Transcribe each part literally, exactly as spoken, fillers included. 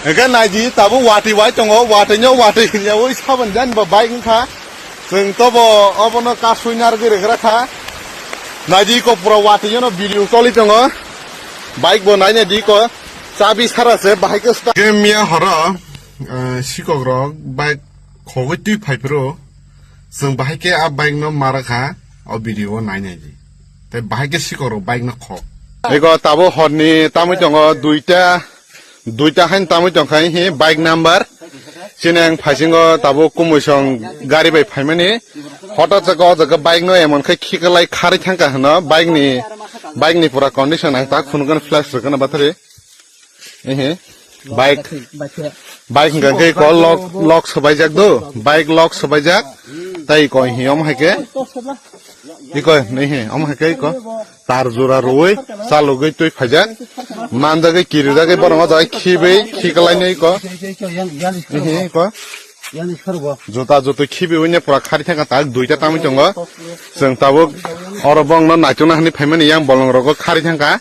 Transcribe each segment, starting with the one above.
Hwnkhe naidi tabuk watwi bai tongo, watwino watwi hinyawi saboni jani bo bike wngkha. Chwng tobo obono kasui narwgwi rwgra kha. Naidi iko pura watwino video choli tongo. Bike bo naina di iko. Chabi sara se bahai khe start. Khe miya horo, eh, sikok rok bike khogwi twi phai phuru. Chwng bahai khe a bike no mara kha, o video o nai nai di. Tei bahai khe sikok rok bike no khok. Ego tabuk horni tamwi tongo duita, duita hain tamwi tongkha hi bike number. Chini ang phaisingo tabuk Kumoisong gari bai phaimani. Hotot jaga o jaga bike no emon khe khiklai kharwi thangkha hwno bike ni, bike ni pura condition ang tak phunukgani flash rwgano batari. Ehe. Bike. Bike hingka khe ko lock, lock sobaijak do. Bike lock sobaijak. Tai ko hi om hai khe. Iko nei he om hai khe ko. Tar jora roi chalugwi twi phaijak. Manjagwi kirijagwi borok o jaga khibi khiklai nei ko. Ehe ko. Juta jutu khibi wine pura khari thangka tak duita tamwi tongo. Chwng tabuk oro bongno naichuna hani phaimani yang bolong rogo khari thangka.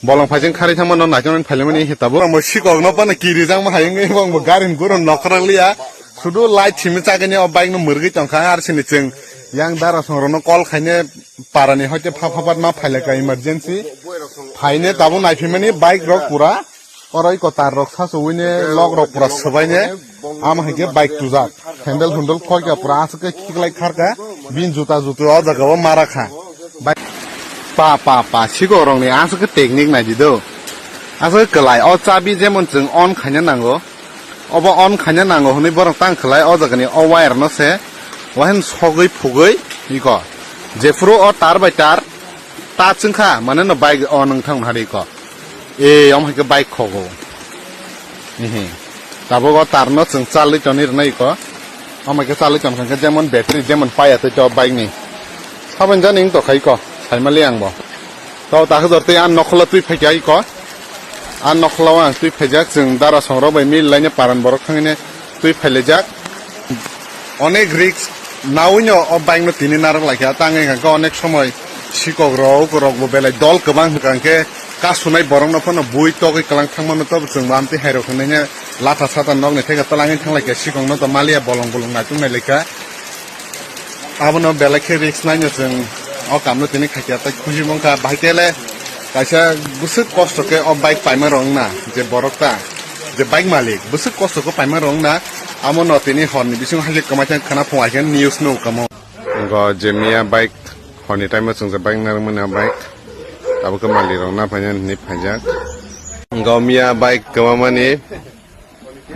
Bolong phaising khari thangmano naichuna phailaimani he tabuk. Omo sikok no pano kiri jangma hayung bongbo garin guro nokra liya. Sudu light simi chagini o bike no murgwi tongkha ar sini chwng yang dara songrokno call khaine parani hoite pha pha ma phailaka emergency. Phaine tabuk naiphimani bike rok pura. Oro iko tar rok sasuwine log rok pura swbaine. Ama hai khe bike tujak. Handle hundle khoi kha pura aswk khe khiklai kharkha. Bini juta jutu o jaga o mara kha. Bike pa pa pa sikok rok ni aswk khe technique nai di do. Aswk khe kwlai o chabi jemon chwng on khaina nango. Obo on khaina nango hwnwi borok tang khlai o jaga ni o wire no se. Wahen sogwi phugwi iko. Jephuru o tar bai tar ta chwngkha mane no bike o nwng thang hari iko. E, omo hai khe bike khogo. Ehe. Tabuk o tar no chwng charli toni rwnai ko. Omo hai khe charli ton kha khe jemon battery jemon paya tei to bike ni. Saboni jani wng tokha iko. Saimali ang bo. To ta hwdor tei an nokholo twi phai kha iko. An nokholo ang twi phaijak chwng dara songrok bai mil laine paran borok thangine twi phailaijak. Onek risk nawino o bike no tini narwk laikha, tangwi hwnkhe onek somoi sikok rok, rok bo belai dol kwbang hwnkha hwnkhe kasunai borok no phano bui togwi kwlang thangmano tobo chwng bo amtwi hai rok hwnwi latha sata nokni theka twlangwi thanglaikha, sikok no to maliya bolong bolong naituk nailaikha. Abono belai khe risk naino chwng o kamno tini khaikha tei khusi wngkha bahai khe le kaisa bwswk kosto khe o bike paima rok wngna je borok ta je bike malik bwswk kosto khe paima rok wngna amo no tini hor ni bisingo hai khe kwmai thang khana phung ai khe news no kamo. Go je miya bike hor ni time o chwng je bike narwk mani o bike abo khe malik rok na phaina hinwi phaijak. Go miya bike kwma mani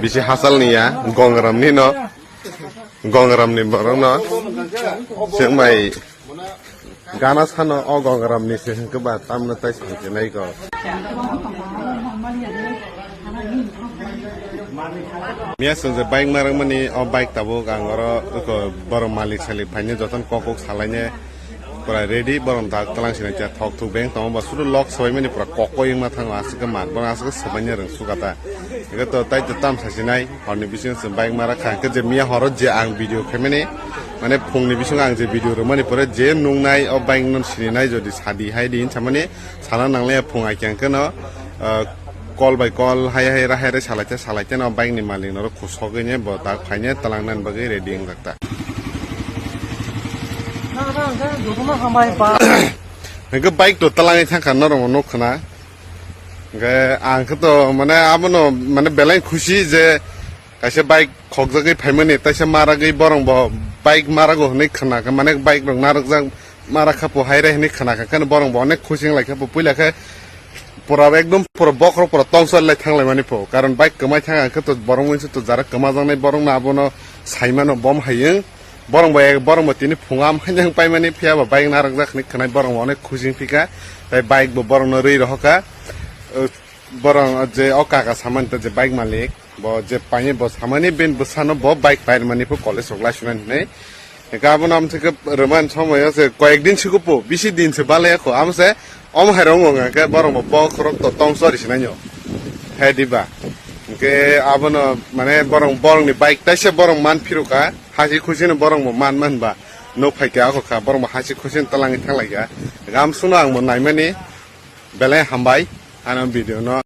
bisi hachal ni ya gongram ni no. Gongram ni borok no chwng bai gana sano o gongram ni se hwnkhe ba tamno tai santi nai go. Miya song je bike marang mani o bike tabuk ang oro oko borok malik salik phaine joton kok kok salaine pura ready borok dak tlang sini cha thok thuk beng tong ba suru lok sabai mani pura kok koi ma thang asuk ke mar borok asuk ke sabai ne rang sukata. Ega to tai to tam sasinai. Horni bisingo chwng bike mara kha, hwnkhe je miya horo je ang video khaimani, mane phungni bisingo ang je video rwmani pore je nungnai o bike no sininai jodi sadi hai di hinwi samani sana nanglaiya phung ai khe hwnkhe no, ah, call by call hai hai ra hai ra salai te salai te no bike ni malik no khusogwi ne bo tak phaine twlang nani bagwi ready wngjak ta. Hwnkhe bike to twlangwi thangkha norok no nuk khna. Hwnkhe ang khe to mane abono mane belai khusi je kaisa bike khokjagwi phaimani, taisa maragwi borok bo bike marago hwnwi khna kha, mane bike rok narwkjak mara kha po hai re hwnwi khna kha, kheno borok bo onek khusi wng lai kha po, puila khe pura ekdom pura bokhorok pura tongchor lai thang lai mani po, karon bike kwmai thang ang khe to borok mwnwi se to jara kwmajaknai borok no abono sai mano bom hai wng. Borok bo, borok bo tini phunga manyang paimani phiya ba bike narwkjak hinwi khwnai borok bo onek khusi wng phika. Tai bike bo borok no rwi rohor kha. Uh, borok je o kaka samani ta je bike malik bo je paine bo samani ben bwsano bo bike paimani phu college rok lai sunani hinwi. Eka abono amtwi khe rwmani somoyo se koyek din siko po bisi din se balai kho amo se omo hai rok wng khe borok bo bokhorok to tong chori sinai nw. He diba? Hwnkhe abono mane borok borokni bike taisa borok man phirukha. Hasi khusino borok bo man man ba nuk phai kha, ako kha borok bo hasi khusino twlangwi thang lai kha. Gam suno ang bo naimani belai hambai ano video no.